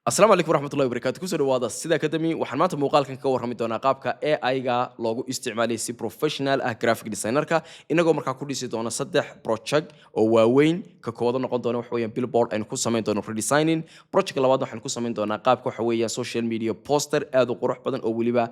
Asalaamu calaykum waraxmatullahi wabarakatu. Kusoo dhawaada Sida Academy. Waxaan maanta muuqaalkan ka warrami doonaa qaabka AI-ga loogu isticmaalay si professional ah graphic designerka, inagoo markaa ku dhisi doona saddex project oo waaweyn. Ka koowaad noqon doona waxa weeyaan billboard aynu ku samayn doono redesigning. Project labaad waxaan ku samayn doonaa qaabka waxa weeyaan social media poster aad u qurux badan oo weliba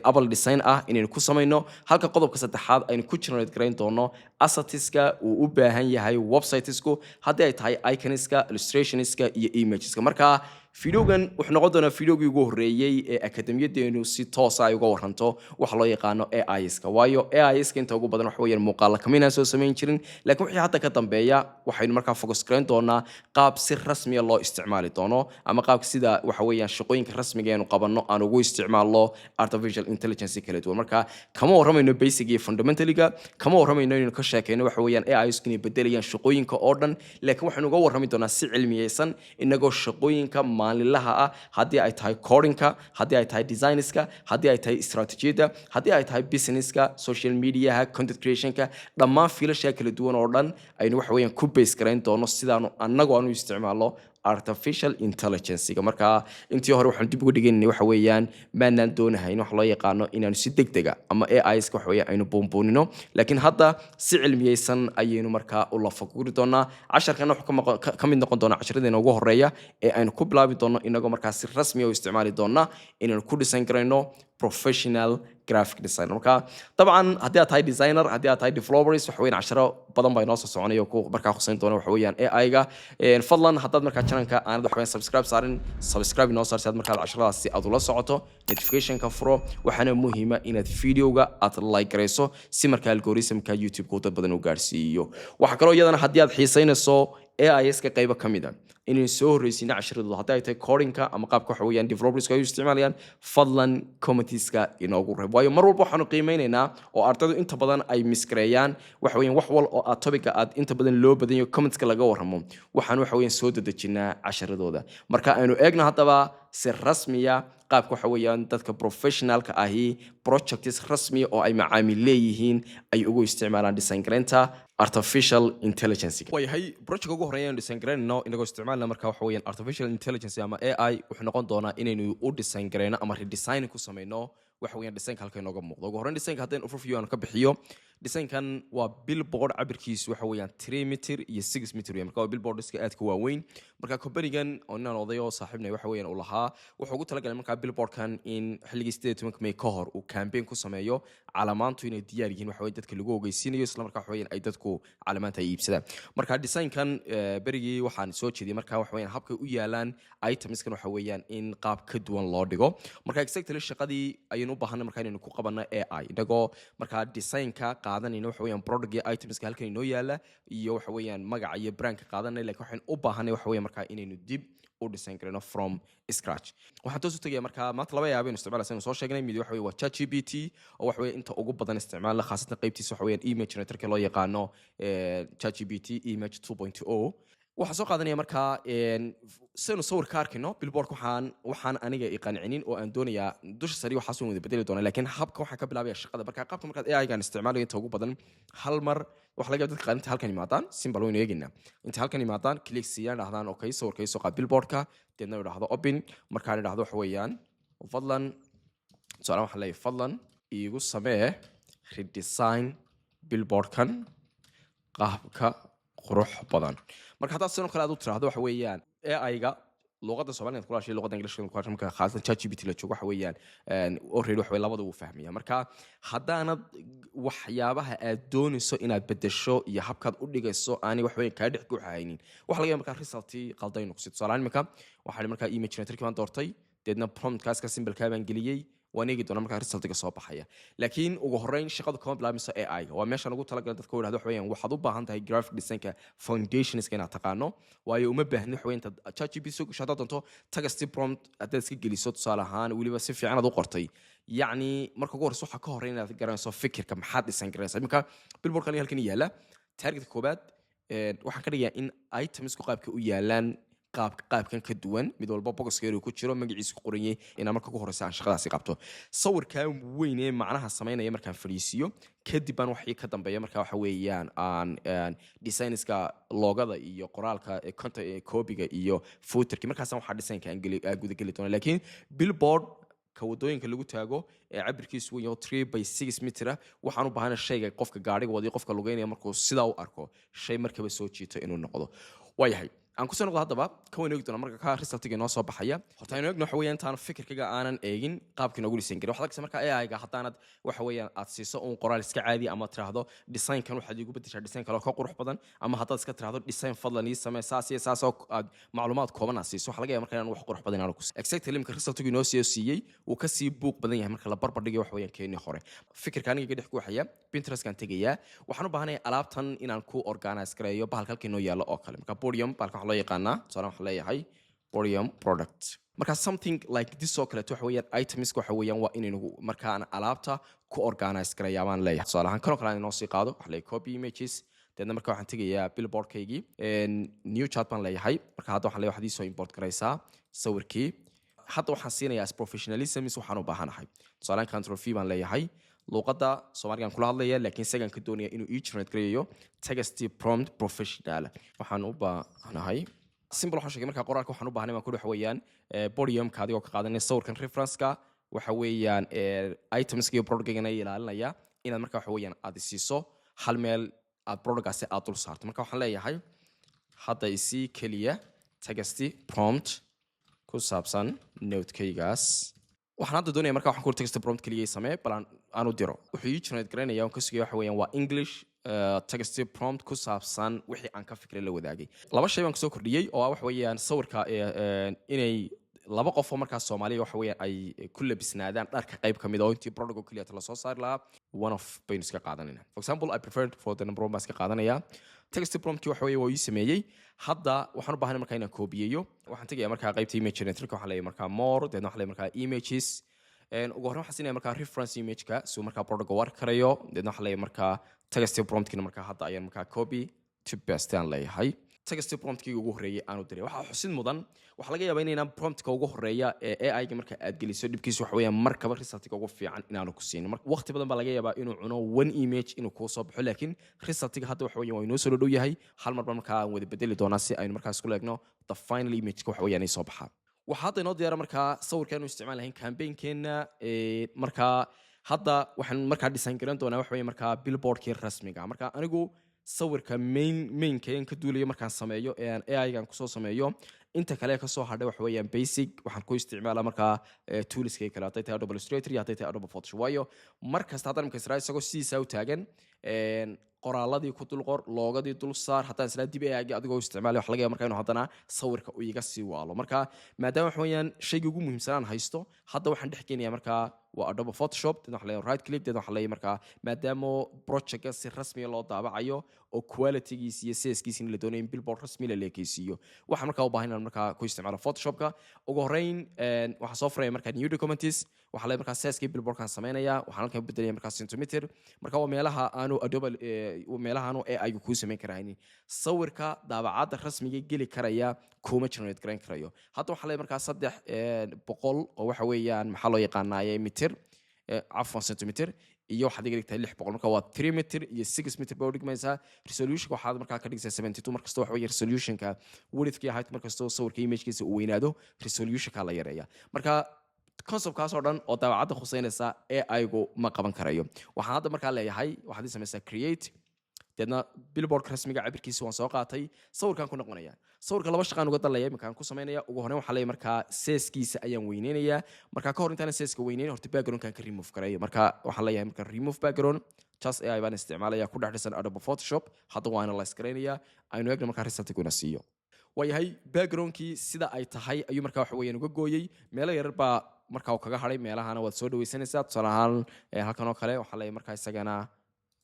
Apple design ah inaynu ku samayno, halka qodobka saddexaad aynu ku generate garayn doono assetska uu u baahan yahay websitesku, haddii ay tahay iconska, illustrationska iyo imageska. Marka videogan wuxuu noqon doonaa videogii ugu horreeyey ee akademiyadeenu si toosa ay uga waranto waxa loo yaqaano AI-ska, waayo AI-ska inta ugu badan waxa weeyaan muuqaala kaminaan soo samayn jirin, laakiin wixii hadda ka dambeeya waxaynu markaa focus garayn doonaa qaab si rasmiya loo isticmaali doono ama qaabka sida waxa weeyaan shaqooyinka rasmiga eenu qabanno aan ugu isticmaalno artificial intelligence kala duwan. Marka kama warramayno basic iyo fundamentaliga, kama warramayno inaynu ka sheekayno waxa weeyaan AI-sku inay bedelayaan shaqooyinka oo dhan, laakiin waxaynu uga warrami doonaa si cilmiyeysan, inagoo shaqooyinka maalinlaha ah, haddii ay tahay codingka, haddii ay tahay designska, haddii ay tahay istaraatiijiyadda, haddii ay tahay businesska, social mediaha, content creationka, dhammaan fiilasha kala duwan oo dhan aynu waxa weeyaan ku base garayn doono sidaanu annagu aanu isticmaalno artificial intelligence-ga. Marka intii hore waxaan dib uga dhigaynay waxa weeyaan maanaan doonahayn wax loo yaqaano inaanu si degdega ama AI-ska waxa weeyaan aynu buunbuunino, laakiin hadda si cilmiyeysan ayaynu markaa u lafaguri doonaa. Casharkana wuxuu ka mid noqon doonaa casharadeena ugu horeeya ee aynu ku bilaabi doono, inagoo markaa si rasmiya u isticmaali doona inaynu ku dhisan karayno professional graphic designer. Marka dabcan haddii aad tahay designer, haddii aad tahay developers, waxa weeyaan casharo badan baa inoo soo soconaya oo ku markaa khuseyn doona waxa weeyaan AI-ga. Fadlan haddaad markaa channelka aanad wax weeyaan subscribe saarin, subscribe inoo saar si aad markaa casharadaasi aad ula socoto, notificationka furo. Waxaana muhiima inaad videoga aad like garayso si markaa algorithmka YouTube-ka uu dad badan u gaarsiiyo. Waxaa kaloo iyadana haddii aad xiisaynayso AI-ska qaybo ka mid a inaynu soo horreysiino cashiradooda, haddii ay tahay codingka ama qaabka waxa weeyaan developerska ay u isticmaalayaan, fadlan commentiska inoogu reeb, waayo mar walba waxaanu qiimeynaynaa oo ardaydu inta badan ay miskareeyaan waxa weeyaan wax wal oo aad topica aad inta badan loo badan yaho commentska laga warramo, waxaan waxa weeyaan soo dedejinaa casharadooda. Marka aynu eegno haddaba si rasmiya qaabka waxa weeyaan dadka professionalka ahi projects rasmiya oo ay macaamil leeyihiin ay ugu isticmaalaan design garaynta artificial intelligence. Waayahay, project ugu horreeya aynu design garaynayno inagoo isticmaalna marka waxa weeyaan artificial intelligence ama AI wuxuu noqon doonaa inaynu u design garayno ama redesign ku samayno waxa weeyaan designka halka inooga muuqdo. Ugu horreyn designka haddaynu overview aan ka bixiyo, designkan waa billboard cabirkiisu waxa weeyaan 3 meter iyo 6 meter weeyaan. Marka waa billboardska aadka waaweyn. Marka companygan oo inaan oday oo saaxiibnay waxa weeyaan uu lahaa, wuxuu ugu talagalay markaa billboardkan in xilligii 18-ka May ka hor uu campaign ku sameeyo, calamaantu inay diyaar yihiin, waxa weeye dadka lagu ogeysiinayo, isla markaa waxa weeyaan ay dadku calamaanta ay iibsadaan. Marka designkan berigii waxaan soo jeediyey markaa waxa weeyaan habkay u yaalaan itemskan waxa weeyaan in qaab ka duwan loo dhigo. Marka exactly shaqadii ayaynu u baahanay markaa inaynu ku qabanno AI, inagoo markaa designka qaadanayno waxa weeyaan product iyo itemska halkan inoo yaala iyo waxa weeyaan magaca iyo brandka qaadanay, laakiin waxaynu u baahanay waxa weeyaan markaa inaynu dib u design garayno from scratch. Waxaan toos u tegaya markaa maanta laba yaab aynu isticmaalaysa aynu soo sheegnay. Mid waxa weeye waa ChatGPT oo waxa weeye inta ugu badan isticmaala, khaasatan qaybtiisa waxa weeyaan image generatorka loo yaqaano ChatGPT image 2.0. Waxaan soo qaadanaya markaa sidaynu sawirka arkayno billboardka. Waxaan aniga i qancinin oo aan doonayaa dusha sare waxaas waan wada bedeli doonaa, laakiin habka waxaan ka bilaabaya shaqada. Marka qaabka markaad AI-gan isticmaalayo inta ugu badan hal mar waxa laga yaaba dadka qaar inta halkan yimaadaan, simple waynu eegaynaa, inta halkan yimaadaan, click siiyaan, dhahdaan "Okay, sawirka ii soo qaad billboardka", deedna idhahdo "Open". Markaan idhahdo waxa weeyaan fadlan, tusaale waxaan leeyahay, "Fadlan iigu samee redesign billboardkan qaabka qurux badan." Marka haddaad sidoo kale aad u tiraahdo waxa weeyaan AI-ga luqadda Soomaaliga kula hadashay, luqadda Englishka kula hadashay, marka khaasatan ChatGPT la joogo, waxa weeyaan already waxa weeye labada wuu fahmaya. Marka haddaanad waxyaabaha aad doonayso inaad bedesho iyo habkaad u dhigayso aanay wax weeyaan kaa dhex guuxahaynin, waxa laga yaaba markaa resultii qaldan inuu kusiiyo. Tusaale ahaan imika waxaan markaa image generatorkii baan doortay, deedna promptkaas ka simplekaa baan geliyey. Waan eegi doonaa markaa resultiga soo baxaya, laakiin ugu horreyn shaqadu kama bilaabmayso AI. Waa meeshaan ugu talagalay dadka u yidhahdo waxa weeyaan waxaad u baahan tahay graphic designka foundationska inaad taqaano, waayo uma baahni waxa weeyaan intaad ChatGPT soo gasho, haddaad doonto text prompt haddaad iska geliso, tusaale ahaan weliba si fiican aad u qortay, yacni marka ugu horreysa waxaa ka horreyn inaad garanayso fikirka maxaad dhisan garanaysa. Iminka billboardka aniga halkan yaala, targetka koobaad waxaan ka dhigayaa in itemsku qaabka u yaalaan. Qaab qaabkan ka duwan, mid walba boxka yar uu ku jiro, magaciisa ku qoran yahay, inaan marka ugu horeysa aan shaqadaasi qabto. Sawirkaa weyn ee macnaha samaynaya markaan fadhiisiiyo kadib baan waxii ka dambeeya marka waxa weeyaan aan designska, logoda iyo qoraalka ee content ee copyga iyo footerki, markaasaan waxaa designka aan geli aan gudageli doona. Laakiin billboard ka wadooyinka lagu taago ee cabirkiisu weyn yaho 3 by 6 mitir ah, waxaan u baahana shayga qofka gaariga wadiyo, qofka lugeynaya markuu sidaa u arko, shay markaba soo jiito inuu noqdo. Waayahay, aan kusoo noqdo haddaba ka wayn eegi doona marka ka resultiga inoo soo baxaya. Horta aynu eegno waxa weeyaan intaan fikirkaga aanan eegin qaabka inoogu dhisan karin. Waxaad arkaysa marka AI-ga haddaanad waxa weeyaan aad siiso uun qoraal iska caadi, ama tiraahdo designkan waxaad iigu bedeshaa design kale oo ka qurux badan, ama haddaad iska tiraahdo design fadlan ii samee saas iyo saas oo aad macluumaad kooban aad siiso, waxa laga yaaba marka inaan wax qurux badan inaanu ku exactly. Imika resultigu inoo sii siiyey wuu kasii buuq badan yahay marka la barbar dhigayo waxa weeyaan keenii hore. Fikirka aniga iga dhex guuxaya, Pinterestkan tegayaa. Waxaan u baahanaya alaabtan inaan ku organize gareeyo bahalka halka inoo yaallo oo kale. Marka podium bahalka waxaa loo yaqaanaa, tusaale waxaan leeyahay podium product. Marka something like this oo kaleeto waxa weeyaan itemska waxa weeyaan waa inaynu markaan alaabta ku organize gareeyaa baan leeyahay. Tusaale ahaan kanoo kale aan inoo sii qaado, waxaa leeyahay copy images. Deedna marka waxaan tegayaa billboardkaygii, new chat baan leeyahay. Marka hadda waxaan leeyahay waxaad ii soo import garaysaa sawirkii. Hadda waxaan siinayaa as professionalism waxaan u baahanahay. Tusaalehaan Control V baan leeyahay, luuqadda Soomaaligan kula hadlaya, laakiin isagaan ka doonaya inuu ii generate gareeyo text prompt professional. Waxaan u baahanahay simple, waxaan sheegay markaa qoraalka waxaan u baahnay baan ku waxa weeyaan podiumka adigoo ka qaadanaya sawirkan reference-ka, waxa weeyaan itemska iyo productgana ilaalinaya, inaad marka waxa weeyaan aad isiiso hal meel aad productgaasi aad dul saarto. Marka waxaan leeyahay hadda isii keliya text prompt ku saabsan notekaygaas. Waxaan hadda doonaya marka waxaan ku text prompt keliya samee, bal aan u diro. Wuxuu ii generate garanaya on ka sugaya waxa weeyaan waa English text prompt ku saabsan wixii aan ka fikray la wadaagay. Laba shay baan kusoo kordhiyey oo ah waxa weeyaan sawirka inay laba qof oo markaas Soomaaliya waxa weeyaan ay ku labisnaadaan dharka qayb ka mid oo intii product oo keliya la soo saari lahaa, one of baynu iska qaadanayna. For example, I preferred for the number one baan iska qaadanaya. Text promptkii waxa weeye waa ii sameeyey. Hadda waxaan u baahanay markaa inaan koobiyeeyo. Waxaan tegaya markaa qaybta image generatorka, waxaan leeyahay markaa more, deedna waxaan leeyahay markaa images. Ugu horreyn waxaan siinaya markaa reference imageka si uu markaa productka u arki karayo. Deedna waxaan leeyahay markaa text promptkina markaa hadda ayaan markaa copy to paste aan leeyahay. Text promptkii ugu horreeyay aanu diray. Waxaa xusid mudan, waxaa laga yaabaa inaynaan promptka ugu horreeya ee AI-ga marka aad geliso, dhibkiisu waxa weeyaan markaba resultiga ugu fiican inaanu ku siinin. Marka waqti badan baa laga yaabaa inuu cuno one image inuu kuu soo baxo, laakiin resultiga hadda waxa weeyaan waa inoo soo dhow yahay. Hal mar baa markaa aan wada bedeli doonaa si aynu markaa isku leegno the final imageka waxa weeyaan ay soo baxaa. Waxaa hadda inoo diyaara markaa sawirka aanu isticmaal lahayn campaignkeena. Markaa hadda waxaan markaa design garan doonaa waxa weeye markaa billboardkii rasmiga. Marka anigu sawirka mainka aan ka duulayo markaan sameeyo ee aan AI-gan kusoo sameeyo, inta kale kasoo hadhay waxa weeyaan basic waxaan ku isticmaalaa markaa toolska kale, hadday tahay Adobe Illustrator iyo hadday tahay Adobe Photoshop. Waayo mar kasta haddaan imika israa isagoo sidiisaa u taagan qoraaladii ku dul qor, logodii dul saar, haddaan isla dib AI adigoo isticmaalay, waxa laga yaaba markaa inuu haddana sawirka uu iga sii waalo. Marka maadaama waxa weeyaan shaygii ugu muhiimsanaan haysto, hadda waxaan dhex keenayaa markaa waa Adobe Photoshop. Deedna waxaa leeyahay right click, deedna waxaa leeyahay markaa maadaama projectka si rasmiya loo daabacayo oo qualitygiisa iyo sizekiisa in la doonayo in billboard rasmi la leekeysiiyo, waxaan markaa u baahan inaan markaa ku isticmaalo Photoshopka. Ugu horreyn waxaan soo furaya markaa new documents. Waxaa leeyahay markaa sizekii billboardkaan sameynaya, waxaan halkan bedelaya markaa centimeter. Marka waa meelaha aanu Adobe meelaha aanu AI-gu kuu samayn karaynin, sawirka daabacadda rasmiga geli karaya kuma generate garayn karayo. Hadda waxaa leeyahay markaa 300 oo waxa weeyaan maxaa loo yaqaanaaye mitir, cafwan, centimeter, iyo waxaad iga dhigtaa 600. Marka waa 3 meter iyo 6 meter bay u dhigmaysaa. Resolutionka waxaad markaa ka dhigaysaa 72. Markasta waxa weeye resolutionka widthka iyo height, markastoo sawirka imagekiisa uu weynaado, resolutionka la yareeya. Marka conceptkaas oo dhan oo daabacadda khuseynaysa AI-gu ma qaban karayo. Waxaan hadda markaa leeyahay waxaad ii samaysaa create. Deedna billboardka rasmiga cabirkiisa waan soo qaatay, sawirkaan ku noqonaya. Sawirka laba shaqaan uga dalaya iminkaan ku samaynaya. Ugu horreyn waxaa leeyahay markaa sizekiisa ayaan weyneynayaa. Marka ka hor intaan sizeka weyneyn, horta backgroundkan ka remove gareeyo. Marka waxaan leeyahay marka remove background, just AI baan isticmaalaya ku dhex dhisan Adobe Photoshop. Hadda waa analyze garaynaya. Aynu eegna markaa resultiguna siiyo. Waayahay, backgroundkii sida ay tahay ayuu markaa waxa weeyaan uga gooyey. Meelo yarar baa markaa uu kaga hadhay, meelahana waad soo dhaweysanaysaa. Tusaale ahaan halkan oo kale waxaa leeyahay markaa isagana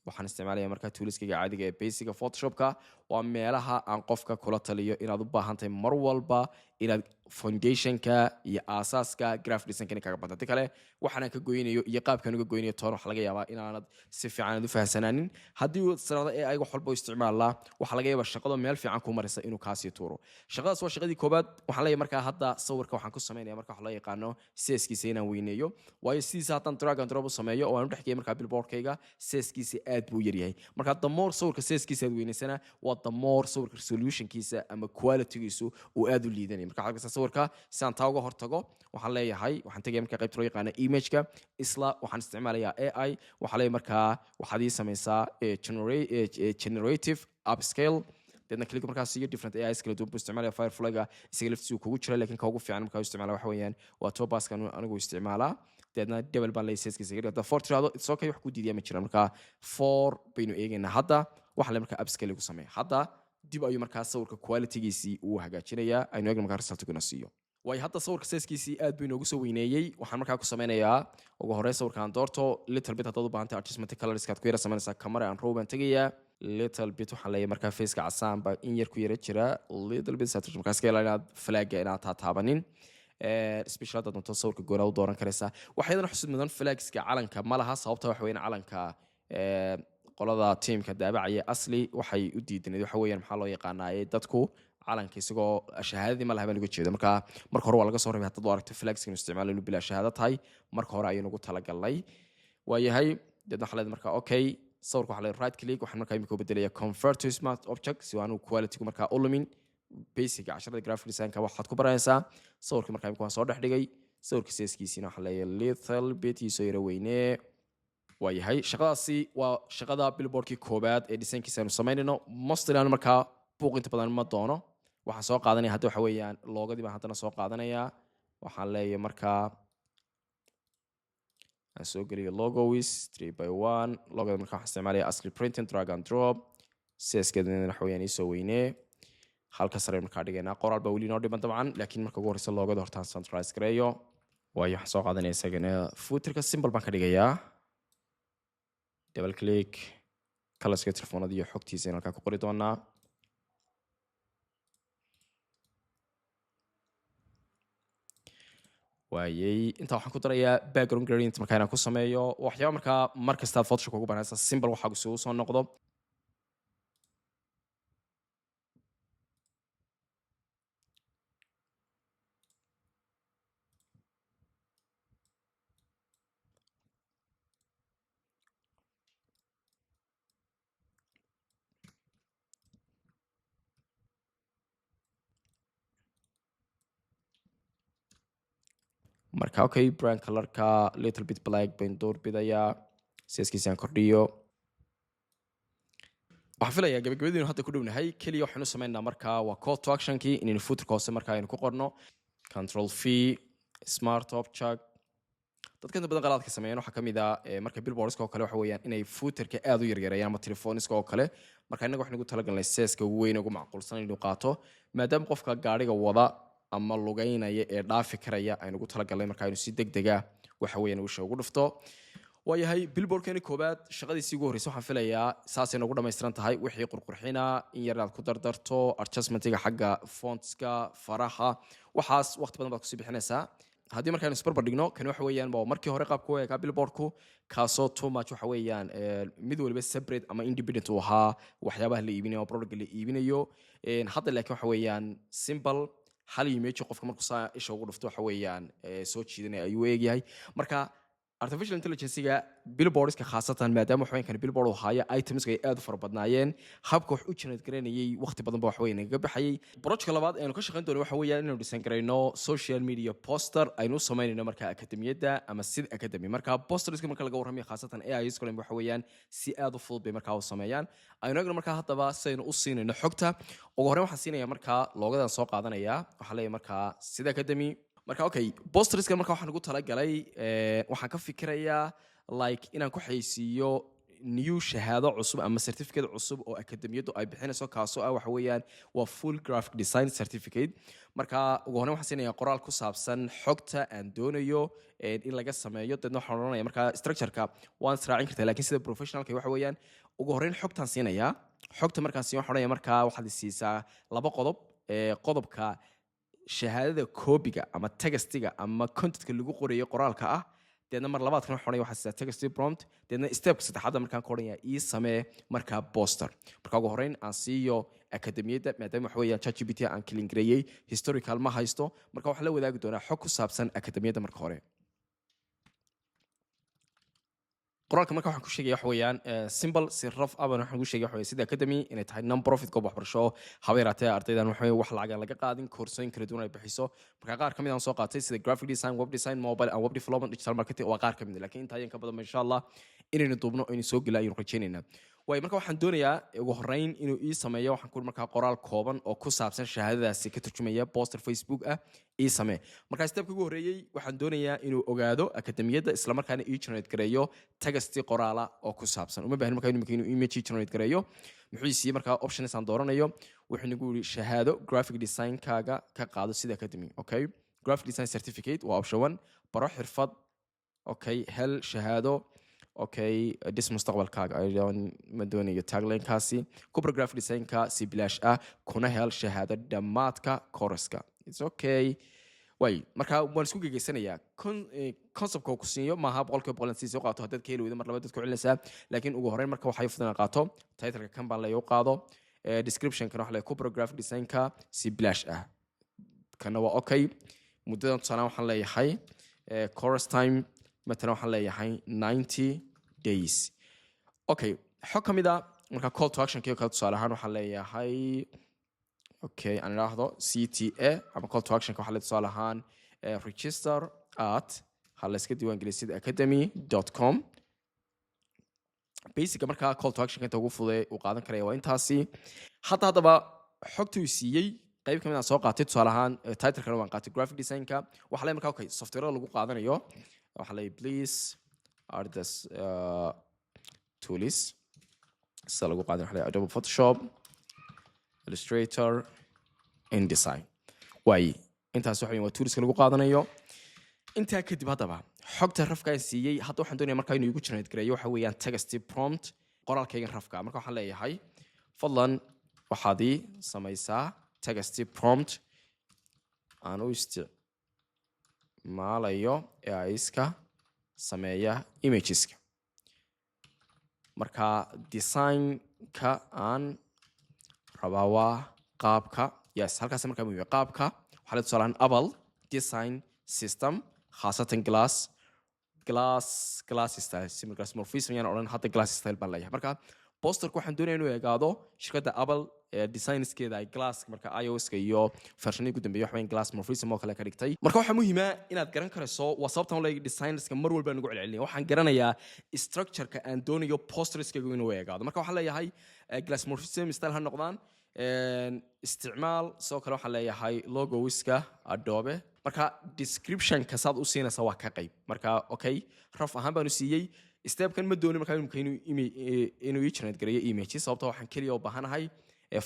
waxaan isticmaalaya markaa toolskayga caadiga ee basica Photoshopka. Waa meelaha aan qofka kula taliyo inaad u baahan tahay mar walba Inaad foundationka iyo aasaaska graphic designka inay kaga banta. Hadii kale waxaan ka goynayo iyo qaabkaan uga goynayo toona, waxa laga yaabaa inaanad si fiican aad u fahansanaanin. Haddii uu tirahdo AI wax walba u isticmaalaa, waxaa laga yaabaa shaqado meel fiican ku maraysa inuu kaasii tuuro. Shaqadaas waa shaqadii koobaad. Waxaan leeyahay markaa hadda sawirka waxaan ku samaynaya marka waxa loo yaqaano sizekiisa inaan weyneeyo, waayo sidiisa haddaan drag and drop u sameeyo oo aan u dhexgeeyo markaa billboardkayga, sizekiisa aad buu u yaryahay. Marka the more sawirka sizekiisa aad weynaysana, waa the more sawirka resolutionkiisa ama qualitygiisu uu aad u liidanaya. Marka waxaad arkaysaa sawirka, si aan taa uga hortago, waxaan leeyahay waxaan tegaya markaa qaybta loo yaqaano imageka. Isla waxaan isticmaalayaa AI. Waxaa leeyahay markaa waxaad ii samaysaa generative upscale. Deedna click markaas iyo different AIs kala duwan buu isticmaalaya. Fireflyga isaga laftiisu kugu jira, laakiin ka ugu fiican markaa u isticmaala waxa weeyaan waa Topazka anigu isticmaalaa. Deedna double baan leeyahay, sizekiisa iga dhigta four tirahdo, it's okay, wax ku diidaya ma jiraan. Marka four baynu eegaynaa hadda. Waxa le markaa upscale igu sameeya hadda, dib ayuu markaa sawirka qualitygiisii uu hagaajinayaa. Aynu eegna markaa resultiguna siiyo. Waayo hadda sawirka sizekiisii aad buu inoogu soo weyneeyey. Waxaan markaa ku sameynayaa ugu horreyn sawirkaan doorto. Little bit haddaad u baahantay adjustment colorskaad ku yara samaynaysaa. Camera and raw baan tegayaa. Little bit waxaan leeyahay markaa faceka casaan baa in yar ku yara jira, little bit saturation. Markaa iska ilaali inaad flagga inaad taataabanin, special haddaad doonto sawirka goonaad u dooran karaysaa. Waxaa iyadana xusid mudan, flagska calanka ma laha. Sababta waxa weeyaan calanka qolada tiimka daabacaya asli waxay u diidaneed waxa weeyaan maxaa loo yaqaanaaye dadku calanka isagoo shahaadadii ma laha baan uga jeeda. Marka marka hore waa laga soo rabay. Haddaad u aragto flagska inuu isticmaalo inuu bilaa shahaado tahay, marka hore ayaynu ugu talagalnay. Waayahay, deedna waxaa leedahay marka okay. Sawirka waxaa leedahay right click. Waxaan markaa imika u bedelaya convert to smart object, si aanu quality-gu markaa u lumin. Basic casharada graphic designka waxaad ku baranaysaa. Sawirka markaa imika waan soo dhex dhigay. Sawirka sizekiisiina waxaa leeyahay little bit iisoo yara weynee. Waayahay, shaqadaasi waa shaqada billboardkii koobaad ee designkiisa aynu samaynayno. Mostly aanu markaa buuq inta badan ma doono. Waxaan soo qaadanaya hadda waxa weeyaan logodii baan haddana soo qaadanayaa. Waxaan leeyahay markaa aan soo geliyo logos three by one. Logoda markaa waxaan isticmaalaya Asli Printing, drag and drop. Sizekeedana waxa weeyaan iisoo weynee. Halka sare markaa dhigaynaa. Qoraal baa weli inoo dhiman dabcan, laakiin marka ugu horreysa logoda hortaan centralize gareeyo. Waayo, waxaan soo qaadanaya isagana footerka, simple baan ka dhigayaa. Double click, colorska telefoonada iyo xogtiisa in halkaa ku qori doonaa. Waayey, intaa waxaan ku darayaa background gradient markaa inaan ku sameeyo waxyaaba markaa mar kastaad Photoshop ugu banaysa, simple waxaa isugu soo noqdo. Marka okay, brand colorka little bit black bayn doorbidayaa, sizekiisaan kordhiyo. Waxaan filayaa gabagabadiinu hadda ku dhownahay. Keliya waxaynu sameynaa markaa waa call to actionkii, inaynu footerka hoose markaa aynu ku qorno. Control V, smart object. Dadka inta badan qalaadka sameeyaan waxaa kamid ah marka billboardska oo kale waxa weeyaan inay footerka aad u yaryareeyaan ama telefooniska oo kale. Marka innaga waxaynu ugu talagalnay sizeka ugu weyn, ugu macquulsan inuu qaato, maadaama qofka gaadhiga wada ama lugeynaya ee dhaafi karaya aynu ugu talagalnay marka aynu si deg dega waxa weeyaan usha ugu dhufto. Waayahay, billboardkani koobaad shaqadiisii ugu horreysay waxaan filayaa saasay noogu dhammaystiran tahay. Wixii qurqurxina in yar inaad ku dardarto, adjustmentiga xagga fontska, faraha, waxaas waqti badan baad kusii bixinaysaa. Haddii markaaynu isbarbar dhigno, kani waxa weeyaan waa markii hore qaabku u eegaa billboardku, kaasoo too much waxa weeyaan mid waliba separate ama independent uu ahaa waxyaabaha la iibinayo ama productka la iibinayo. Hadda laakiin waxa weeyaan simple hal image qofka markuu saa isha ugu dhufto waxa weeyaan soo jiidanaya ayuu eegyahay. Marka artificial intelligence-ga billboardska khaasatan, maadaama waxweyn kan billboard uu haayo itemska ay aad u fara badnaayeen, habka wax u generate garanayay waqti badan ba wax weyn nagaga baxayay. Projectka labaad aynu ka shaqayn doono waxa weeyaan inaynu design garayno social media poster aynu u samaynayno marka akademiyadda ama Sid Academy. Marka posterska marka laga warramayo, khaasatan AI school, waxa weeyaan si aad u fudud bay markaa u sameeyaan. Aynu eegno markaa haddaba sidaynu u siinayno xogta. Ugu horreyn waxaan siinaya markaa logodan soo qaadanaya. Waxaa leeyahay markaa Sid Academy. Marka okay, posterska marka waxaan ugu talagalay, waxaan ka fikirayaa like inaan ku xaysiiyo new shahaado cusub ama certificate cusub oo akademiyaddu ay bixinayso, kaasoo ah waxa weeyaan waa full graphic design certificate. Marka ugu horreyn waxaan siinayaa qoraal ku saabsan xogta aan doonayo in laga sameeyo. Deedna waxaan odhanaya markaa structure-ka waan israacin kartaa, laakiin sida professionalka waxa weeyaan ugu horreyn xogtaan siinayaa. Xogta markaan siiyo waxaan odhanaya markaa waxaad i siisaa laba qodob. Qodobka Shahaadada copyga ama textiga ama contentka lagu qorayo qoraalka ah. Deedna mar labaadkan waxaan odhanaya waxaa sidaa text prompt. Deedna stepka saddexaadda markaan ka odhanaya ii samee markaa poster. Marka ugu horreyn aan siiyo akademiyadda, maadaama waxa weeyaan ChatGPT aan clean gareeyey, historical ma haysto. Marka waxaan la wadaagi doonaa xog ku saabsan akademiyadda. Marka hore qoraalka marka waxaan ku sheegaya waxa weeyaan simple, si rough ah baan waxaan ku sheegaya waxa weeye sida academy inay tahay non profit, goob waxbarasho haba yaraatee ardaydan waxa weeye wax lacag aan laga qaadin, koorsooyin kala duwan ay bixiso. Marka qaar kamid aan soo qaatay sida graphic design, web design, mobile and web development, digital marketing waa qaar kamid ah, laakiin intaa ayan ka badan insha Allah inaynu duubno, aynu soo gela ayaynu rajaynaynaa. Waayo, marka waxaan doonayaa ugu horreyn inuu ii sameeyo, waxaan ku markaa qoraal kooban oo ku saabsan shahaadadaasi ka turjumaya poster Facebook ah ii samee. Marka stepka ugu horreeyey waxaan doonayaa inuu ogaado akademiyadda, islamarkaana ii generate gareeyo texti qoraala oo ku saabsan. Uma baahnin markaa imika inuu image ii generate gareeyo. Muxuu siiyey markaa options aan dooranayo? Wuxuu nagu yidhi shahaado graphic design-kaaga ka qaado sida academy. Okay, graphic design certificate waa option one. Baro xirfad, okay, hel shahaado, okay, dhis mustaqbalkaaga. Ma doonayo tagline-kaasi. Kubra graphic design-ka si bilaash ah kuna hel shahaado dhammaadka course-ka. It's okay. Way, marka waan isku gegeysanayaa. Conceptka uu ku siiyo maaha 100% inaad sii qaato. Haddaad ka heli weydo, mar labaad dad ku celinaysaa, laakiin ugu horreyn marka waxay fudan qaato titleka kan baan leeya u qaado. Description-kana waxa leeyahay kubra graphic design-ka si bilaash ah. Kana waa okay. Muddadan tusaale waxaan leeyahay course time matalan waxaan leeyahay 90 days. Okay, xog ka mid a marka call to action kii kale tusaale ahaan waxaan leeyahay, okay, aan idhaahdo CTA ama call to action. Waxaa leeyahay tusaale ahaan register at, ha la iska diiwaangeliya sida academy.com. Basica markaa call to action inta ugu fudee uu qaadan karaya waa intaasi. Hadda haddaba xogta uu siiyey qayb kamid aan soo qaatay, tusaale ahaan titlekana waan qaatay, graphic designka. Waxaa leeyahay markaa okay, softwareda lagu qaadanayo waxaa leeyahay please are the tools sida lagu qaadan. Waxaa leeyahay Adobe Photoshop, Illustrator, InDesign. Waaye, intaas waxa weeyaan waa toolska lagu qaadanayo. Intaa kadib haddaba xogta roughkaan siiyey, hadda waxaan doonaya markaa inuu igu generate gareeyo waxa weeyaan text prompt, qoraalkaygan roughka. Marka waxaan leeyahay fadlan waxaad ii samaysaa text prompt aan u isticmaalayo AIska sameeya imageska. Marka designka aan rabaa waa qaabka, yes, halkaas markaa muhiim qaabka waxaa la tusaalaan Apple design system, khaasatan glass style, similar glassmorphism yaan odhan hadda, glass style baan leeyahay. Marka posterka waxaan doonaya inuu egaado shirkadda Apple ee designskeeda ay glass, marka iOS-ka iyo versionadii ugu dambeeyay waxweyn glassmorphism oo kale ka dhigtay. Marka waxaa muhiima inaad garan karayso, waa sababtan leeyahay designerska mar walba aan ugu celcelinaya, waxaan garanayaa structure-ka aan doonayo posterskaygu inuu egaado. Marka waxaan leeyahay glassmorphism style ha noqdaan. Isticmaal sidoo kale waxaan leeyahay logowiska Adobe. Marka descriptionka saad u siinaysa waa ka qayb. Marka okay, rough ahaan baan u siiyey. Stepkan ma doonin markaa imika inuu ii generate gareeyo image, sababta waxaan keliya u baahanahay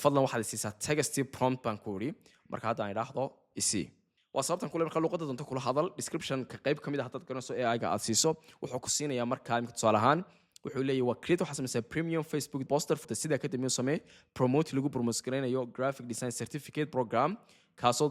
fadlan waxaad siisaa text prompt baan ku idhi. Marka hadda aan idhaahdo isii, waa sababtan kule marka luqadda doonto kula hadal. Description-ka qayb ka mid ah haddaad garanayso AI-ga aad siiso, wuxuu ku siinayaa markaa imika tusaale ahaan wuxuu leeyahay waa create, waxaa samaysaa premium Facebook poster sida academy u samee promote, lagu promote garaynayo graphic design certificate program, kaasoo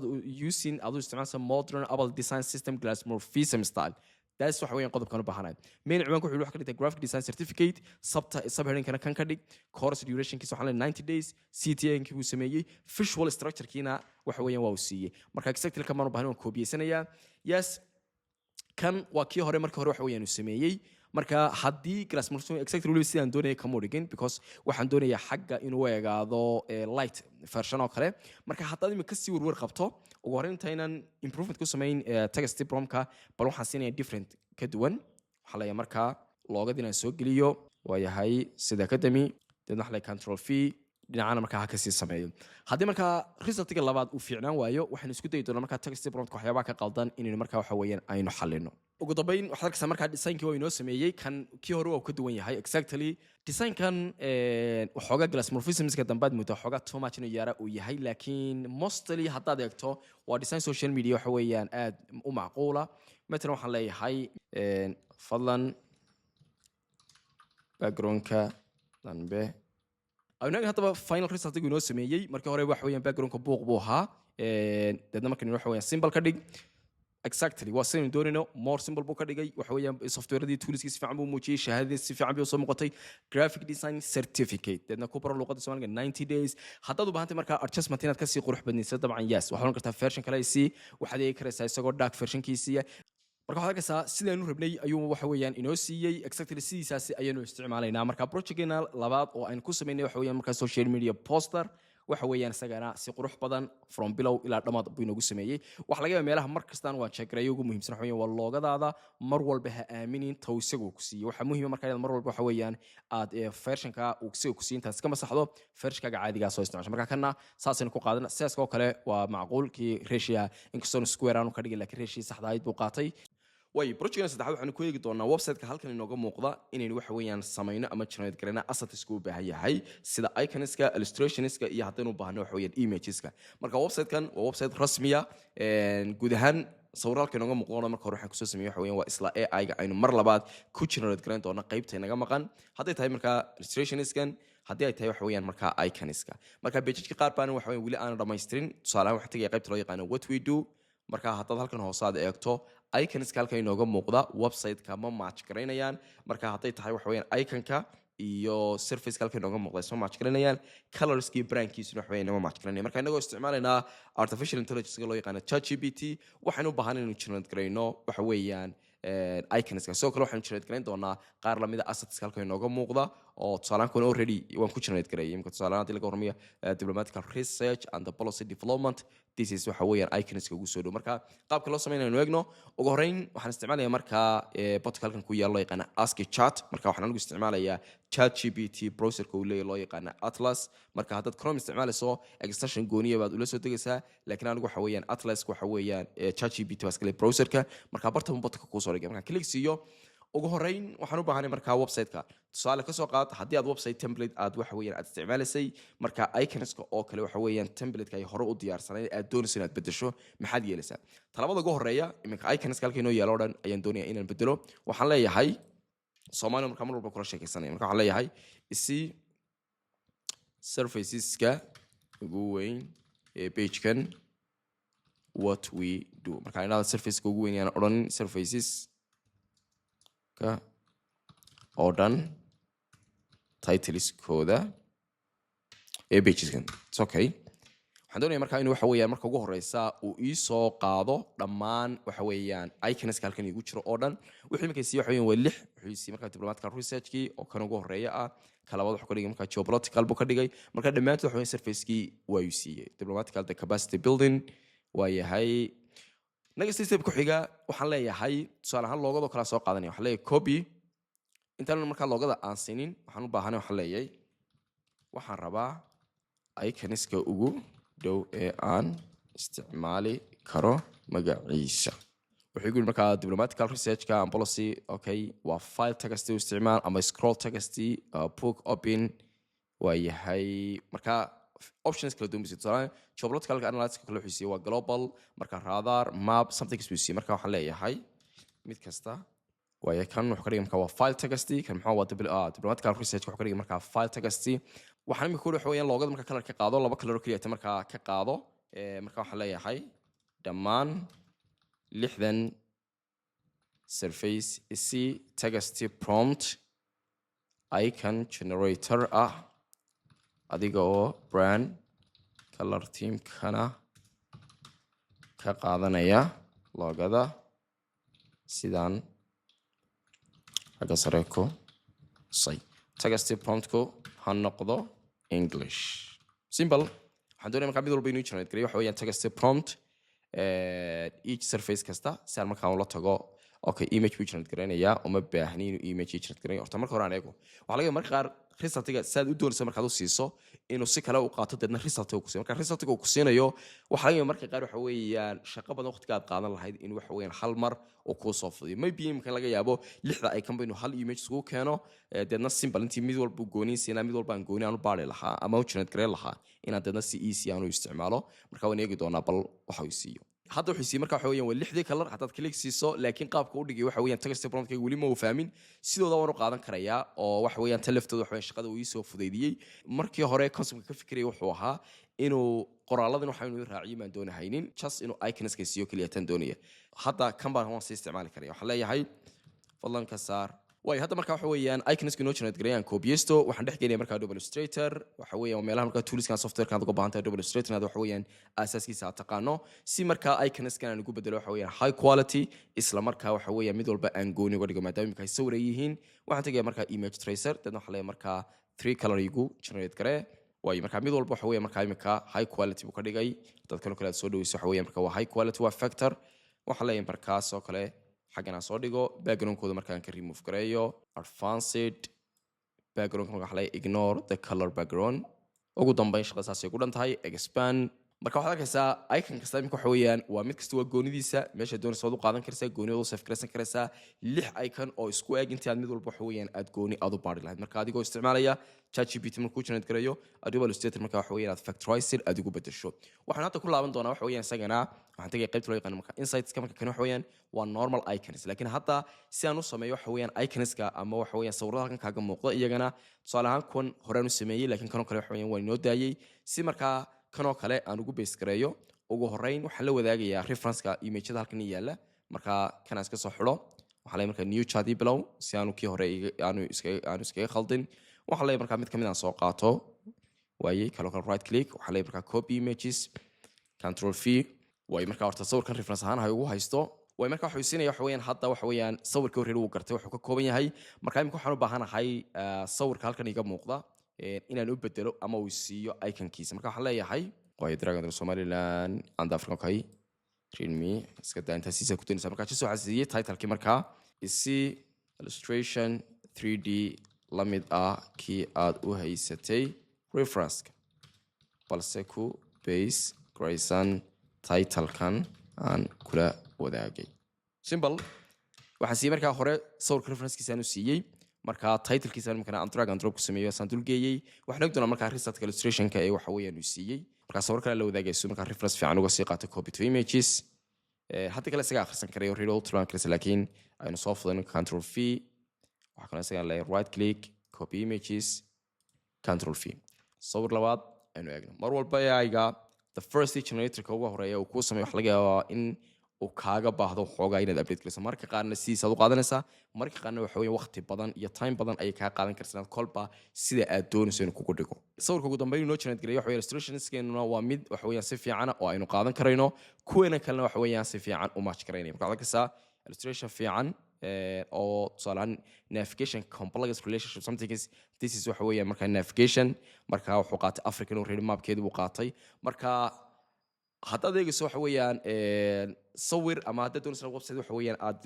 using aduu isticmaalsa modern Apple design system glassmorphism style. That's waxa weeyaan qodobkan u baahanahay. Main ciwaanka wuxuu wax ka dhigtay graphic design certificate, subta subheadingkana kan ka dhig. Course durationkiisa waxaan leeyahay 90 days. CTA-nkii buu sameeyey, visual structure-kiina waxa weeyaan waa uu siiyey. Marka exactly kan baan u baahan, waan koobiyeysanaya. Yes, kan waa kii hore, markii hore waxa weeyaan uu sameeyey. Marka haddii glassmorphism exactly weliba sidaan doonaya kama dhigin, because waxaan doonayaa xagga inuu egaado light version oo kale. Marka haddaad imika kasii werwer qabto, ugu horreyn intaynan improvement ku samayn text prompt-ka, bal waxaan siinaya different, ka duwan. Waxaa leeyahay markaa logoda inaan soo geliyo waa yahay sida academy. Deedna waxaa leeyahay Control V, dhinacana markaa ha kasii sameeyo. Haddii markaa resultiga labaad uu fiicnaan waayo, waxaynu isku dayi doonaa markaa text prompt waxyaabaha ka qaldan inaynu markaa waxa weeyaan aynu xalino. Ugu dambeyn waxaad arkaysaa markaa designkii waa inoo sameeyey. Kan kii hore waa uu ka duwan yahay. Exactly designkan waxoogaa glassmorphismska dambe aad moodaa waxoogaa too much inuu yaara uu yahay, laakiin mostly haddaad eegto waa design social media waxa weeyaan aad u macquula. Matalan waxaan leeyahay fadlan backgroundka dambe aynu eegna. Haddaba final resultigu inoo sameeyey, markii hore waxa weeyaan backgroundka buuq buu ahaa. Deedna markan waxa weeyaan simple ka dhig. Exactly waa sidaynu doonayno, more simple buu ka dhigay. Waxa weeyaan softwaredii, toolskii si fiican buu muujiyey, shahaadadii si fiican bay usoo muuqatay, graphic design certificate. Deedna ku baro luqadda Soomaaliga 90 days. Haddaad u baahantay markaa adjustment inaad kasii qurux badnaysa, dabcan yes, waxaad oran kartaa version kale sii. Waxaad eegi karaysaa isagoo dark versionkiisiiya. Marka waxaad arkaysaa sidaynu rabnay ayuu waxa weeyaan inoo siiyey. Exactly sidiisaasi ayaynu isticmaalaynaa. Marka projectgeena labaad oo aynu ku samaynay waxa weeyaan markaa social media poster. Waxa weeyaan isagana si qurux badan from bilow ilaa dhammaad buu inoogu sameeyey. Waxa laga yaaba meelaha mar kastaan waan check gareeyo ugu muhiimsan waxa weeyaan waa logodaada. Mar walba ha aaminin taw isagu ku siiyey. Waxaa muhiima markaa inaad mar walba waxa weeyaan aad versionka uu isaga ku siiyey intaad iska masaxdo, versionkaaga caadigaa soo isticmaasho. Marka kana saasaynu ku qaadan. Sidaas oo kale waa macquul kii ratio, inkastoonu square aanu ka dhigin, laakiin ratio saxda ahayd buu qaatay. Way projectkan saddexaad waxaanu ku eegi doonaa websiteka halkan inooga muuqda inaynu waxa weeyaan samayno ama generate garayna assetska u baahan yahay, sida iconska, illustrationska iyo haddaynu u baahno waxa weeyaan imageska. Marka websitekan waa website rasmiya. Guud ahaan sawir halka inooga muuqdona marka hore waxaan kusoo sameeyey waxa weeyaan waa isla AI-ga aynu mar labaad ku generate garayn doono qaybta inaga maqan, hadday tahay markaa illustrationskan, haddii ay tahay waxa weeyaan markaa iconska. Marka pageka qaar baana waxa weeyaan weli aanan dhammaystirin. Tusaale ahaan, waxaan tegaya qaybta loo yaqaano "What we do". Marka haddaad halkan hoose aad eegto, iconska halkan inooga muuqda website-ka ma match garaynayaan. Marka hadday tahay waxa weeyaan iconka iyo surfaceka halkan inooga muuqda isma match garaynayaan, colorskii brandkiisuna waxa weeyaan inama match garanaya. Marka inagoo isticmaalaynaa artificial intelligence loo yaqaano ChatGPT, waxaynu u baahan inaynu generate garayno waxa weeyaan iconska. Sidoo kale waxaynu generate garayn doonaa qaar lamida assetska halkan inooga muuqda, oo tusaalehaan kuwan already waan ku generate gareeyay. Imika tusaalehaan haddii laga warramayo diplomatical research and the policy development, this is waxa weeyaan iconska ugu soo dhow. Marka qaabka loo sameynaynu eegno. Ugu horreyn waxaan isticmaalayaa markaa botka halkan ku yaalo loo yaqaana Ask Chat. Marka waxaan anigu isticmaalayaa ChatGPT browserka uu leeyahy loo yaqaana Atlas. Marka haddaad Chrome isticmaalayso, extension gooniya baad ula soo degaysaa, laakiin anigu waxa weeyaan Atlas waxa weeyaan ChatGPT baa iskale browserka. Marka bartan botka kuusoo dhigay, markaan click siiyo, ugu horreyn waxaan u baahanay markaa website-ka. Tusaale kasoo qaad haddii aad website template aad waxa weeyaan aad isticmaalaysay, marka iconska oo kale waxa weeyaan template-ka ay hore u diyaarsanayd aad doonayso inaad bedesho, maxaad yeelaysaa? Talabada ugu horreeya, iminka iconska halka inoo yaalo o dhan ayaan doonaya inaan bedelo. Waxaan leeyahay Soomaaliya markaa mar walba kula sheekaysanaya. Marka waxaan leeyahay isi surfaceska ugu weyn ee pagekan "What we do". Marka inaada surfaceka ugu weyn yaan odhanin, surfaces ka oo dhan titleskooda ee pageskan. It's okay. Waxaan doonaya markaa inuu waxa weeyaan marka ugu horeysa uu ii soo qaado dhammaan waxa weeyaan iconska halkan iigu jiro oo dhan. Wuxuu iminka siiyey waxa weeyaan waa lix. Wuxuu siiyey markaa diplomatical researchkii oo kan ugu horeeya ah. Ka labaad wuxuu ka dhigay markaa geopolitical buu ka dhigay. Marka dhammaantood waxa weeyaan surfacekii waa uu siiyey, diplomatical the capacity building waa yahay. Next step ku xiga, waxaan leeyahay tusaale ahaan logodoo kala soo qaadanaya. Waxaan leeyahay copy. Intaan markaa logoda aan siinin, waxaan u baahanay, waxaan leeyahay waxaan rabaa iconska ugu dhow ee aan isticmaali karo magaciisa. Wuxuu igu yidhi markaa diplomatical researchka and policy. Okay, waa file text u isticmaal ama scroll text, book open waa yahay. Marka options kala duwan buu siiyey. Tusaale geopolitical analysis kale wuxuu siiyey waa global, marka radar map something buu siiyey. Marka waxaan leeyahay mid kasta waayo kan wuxuu ka dhigay marka waa file text. Kan maxaa waa diplomatical research wuxuu ka dhigay markaa file text. Waxaan imika ku waxa weeyaan logoda marka color ka qaado, laba color oo keliya markaa ka qaado. Marka waxaan leeyahay dhammaan 60 surface si text prompt icon generator ah, adiga oo brand color themekana ka qaadanaya logoda sidaan xagga sare ku say. Text promptku ha noqdo English. Simple. Waxaan doonaya markaa mid walba inuu generate gareeyo waxa weeyaan text prompt each surface kasta, si aan markaa ula tago. Okay, image buu generate garaynayaa. Uma baahni inuu image generate garayo. Horta marka hore aan eego. Waxaa laga yaabaa marka qaar resultiga saad u doonayso markaad u siiso inuu si kale u qaato, deedna resultiga ku siiyo. Marka resultiga uu ku siinayo, waxaa laga yaabaa marka qaar waxa weeyaan shaqo badan waqtiga aad qaadan lahayd in waxa weeyaan hal mar uu kuu soo fudiyo. Maybe imika laga yaabo lixda icon ba inuu hal image isugu keeno, deedna simple intii mid walba gooniin siinaa, mid walba aan gooni aan u baari lahaa ama u generate gareyn lahaa, inaan deedna si easy aan u isticmaalo. Marka waan eegi doonaa bal waxa uu siiyo. Hadda wuxuu siiyey marka waxa weeyaan waa lixdii color haddaad click siiso, laakiin qaabka u dhigay waxa weeyaan text promptkayga weli ma uu fahmin. Sidooda waan u qaadan karayaa oo waxa weeyaan tan laftooda waxa weeyaan shaqada uu ii soo fudaydiyey. Markii hore conceptka ka fikirayay wuxuu ahaa inuu qoraaladan waxa inuu raaciyo maan doonahaynin, just inuu iconska siiyo keliya tan doonaya. Hadda kan baan waan sii isticmaali karaya. Waxaan leeyahay fadlan ka saar. Waay, hadda marka waxa weeyaan iconska inoo generate gareeyaan copyesto. Waxaan dhex geynaya markaa Adobe Illustrator. Waxa weeyaan waa meelaha markaa toolskan softwarekan aad uga baahan tahay Adobe Illustrator inaad waxa weeyaan aasaaskiisa aad taqaano, si markaa iconskan aan ugu bedelo waxa weeyaan high quality, isla markaa waxa weeyaan mid walba aan gooni uga dhigo, maadaama imika ay sawir ay yihiin. Waxaan tegaya markaa image tracer, dadna waxaa leeyahay markaa three color igu generate garee. Waayo, markaa mid walba waxa weeyaan markaa imika high quality buu ka dhigay. Dad kaloo kale aad soo dhaweyso waxa weeyaan marka waa high quality, waa vector. Waxaan leeyahay markaas oo kale xaggan aan soo dhigo backgroundkooda markaan ka remove gareeyo advanced background, marka waxaa leeyahay ignore the color background. Ugu dambeyn shaqada saasay ku dhan tahay. Expand. Marka waxaad arkaysaa icon kasta imika waxa weeyaan waa mid kasta waa goonidiisa. Meesha doonaysa waad u qaadan karaysaa, gooni waad u save garaysan karaysaa, lix icon oo isku eg intii aad mid walba waxa weeyaan aad gooni aad u baari lahayd. Marka adigoo isticmaalaya ChatGPT markuu generate gareeyo Adobe Illustrator, marka waxa weeyaan aad vectorized aad ugu bedesho. Waxaan hadda ku laaban doonaa waxa weeyaan isagana waxaan tagay qaybta loo yaqaano marka insightska. Marka kan waxa weeyaan waa normal icons, laakiin hadda si aan u sameeyo waxa weeyaan iconska ama waxa weeyaan sawirada halkan kaaga muuqda iyagana, tusaale ahaan kuwan horaan u sameeyey, laakiin kanoo kale waxa weeyaan waan inoo daayey. Si markaa kanoo kale aan ugu base gareeyo, ugu horreyn waxaan la wadaagayaa referenceka imagada halkan yaalla. Marka kanaan iska soo xidho, waxaa leeyahay marka new chat ii bilow, si aanu kii hore aanu iskaga khaldin. Waxaa leeyahay markaa mid kamid aan soo qaato. Waayey, kaloo kale right click, waxaa leeyahay markaa copy images, Control V. Waay, markaa horta sawirkan reference ahaan ha ugu haysto. Waay, marka wuxuu siinaya waxa weeyaan hadda waxa weeyaan sawirkii horreer uu gartay wuxuu ka kooban yahay. Marka imika waxaan u baahanahay sawirka halkan iga muuqda inaan u bedelo ama uu siiyo iconkiisa. Marka waxaan leeyahay, waayo, drag and Somaliland and Africa. Okay, readme iska daa, intaa siisa ku daynaysa. Marka just waxaa siiyey titlekii, markaa isi illustration 3D la mid ah kii aad u haysatay referenceka, balse ku base garaysan titlekan aan kula wadaagay. Simple. Waxaan siiyey markaa hore sawirka referencekiisa aan u siiyey, markaa titlekiisa markaa aan drag and drop ku sameeyo saan dulgeeyey. Waxaan og doonaa markaa resultka illustrationka ee waxa weeyaan uu siiyey. Markaa sawir kale la wadaagayso, markaa reference fiican uga sii qaato, copy to images. Hadda kale isaga akhrisan karayo, read all tilmaami karaysa, laakiin aynu soo fudayno. Control V. Waxaa kaloo isaga leeyahay right click, copy images, Control V. Sawir labaad aynu eegno. Mar walba AI-ga the first generatorka ugu horeeya uu kuu sameeyo waxa laga yaabaa in uu kaaga baahdo xoogaa inaad update geliso. Marka qaarna sidiisaad u qaadanaysaa, marka qaarna waxa weeye waqti badan iyo time badan ayay kaa qaadan kartaa inaad kolba sida aad doonayso inuu kugu dhigo. Sawirka ugu dambeyn inoo generate gareeyo waxa weeye illustrationskeenuna waa mid waxa weeyaan si fiicana oo aynu qaadan karayno, kuweena kalena waxa weeyaan si fiican u match garaynaya. Marka waxaad arkaysaa illustration fiican oo tusaale ahaan navigation complex relationship something is this is waxa weeyaan marka navigation. Marka wuxuu qaatay African already mapkeedu buu qaatay. Marka haddaad eegayso waxa weeyaan sawir ama haddaad doonayso website waxa weeyaan aad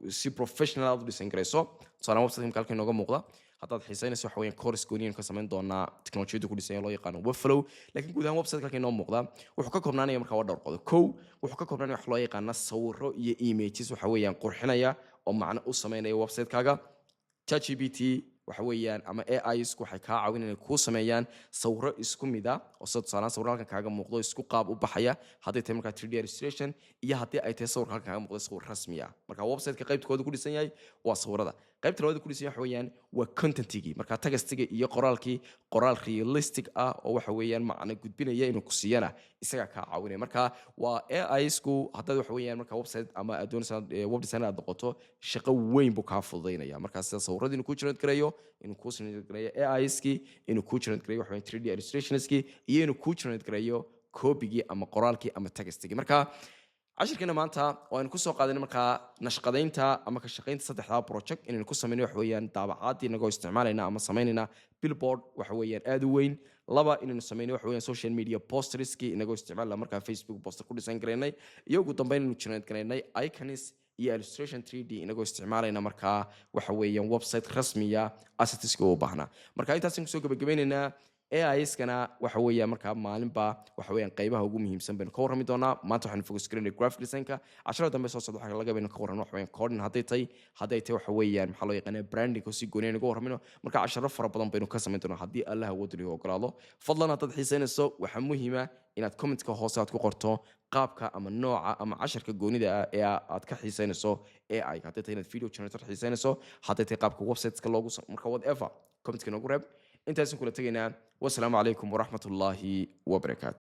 si professional aad u design garayso, tusaale ahaan website halkan inooga muuqda, haddaad xiisaynayso waxa weeyaan course gooniyan ka samayn doonaa teknolojiyadda ku dhisan loo yaqaano Webflow. Laakiin guud ahaan website halkan inoo muuqda wuxuu ka koobnaanaya marka waa dhowr qodob. Kow, wuxuu ka koobnaanaya wax loo yaqaana sawiro iyo images waxa weeyaan qurxinaya oo macno u sameynaya website-kaaga. ChatGPT waxa weeyaan ama AI-sku waxay kaa caawin inay kuu sameeyaan sawiro isku mid ah oo sida tusaalehaan sawiro halkan kaaga muuqdo isku qaab u baxaya, hadday tahay markaa 3D illustration iyo haddii ay tahay sawirka halkan kaaga muuqdo sawir rasmi ah. Marka website-ka qaybta kooda ku dhisan yahay waa sawirada. Qaybta labaad ku dhisan yahay waxa weeyaan waa contentigii, marka textiga iyo qoraalkii, qoraal realistic ah oo waxa weeyaan macno gudbinaya inuu ku siiyana isagaa kaa caawinaya. Marka waa AI-sku haddaad waxa weeyaan marka website ama aad doonaysa web designer aad noqoto, shaqo weyn buu kaa fududaynaya. Marka sida sawiradii inuu kuu generate gareeyo, inuu kuu generate gareeyo AI-skii, inuu kuu generate gareeyo waxa weeyaan 3D illustrationskii, iyo inuu kuu generate gareeyo copygii ama qoraalkii ama textigii. Marka cashirkeena maanta oo aynu kusoo qaadanay markaa nashqadaynta ama ka shaqaynta saddexdaa project inaynu ku samayno waxa weeyaan daabacaadii inagoo isticmaalayna ama samaynayna billboard waxa weeyaan aad u weyn. Laba, inaynu samayno waxa weeyaan social media posterskii inagoo isticmaalna markaa Facebook poster ku design garaynay, iyo ugu dambeyn inaynu generate garaynay icons iyo illustration 3D inagoo isticmaalayna markaa waxa weeyaan website rasmiya assetska u baahnaa. Marka intaasaan kusoo gabagabeynaynaa. AIskana waxa weeyaan markaa maalinba waxa weeyaan qaybaha ugu muhiimsan baynu ka warrami doonaa. Maanta waxaynu focus gareynay graphic designka. Casharada dambe soo socda waxaa laga baynu ka warrano waxa weeyaan coding hadday tahay waxa weeyaan maxaa loo yaqaanaa branding oo si gooni aynu uga warramino. Marka casharo fara badan baynu ka samayn doonaa haddii Allah awood lihi ogolaado. Fadlan, haddaad xiisaynayso, waxaa muhiima inaad commentka hoose aad ku qorto qaabka ama nooca ama casharka goonida ah ee aad ka xiisaynayso AI, hadday tahay inaad video generator xiisaynayso, hadday tahay qaabka websiteska loogu, marka whatever, commentka noogu reeb. Intaasin kula tegaynaa. Wasalaamu calaykum waraxmat ullaahi wabarakaatu.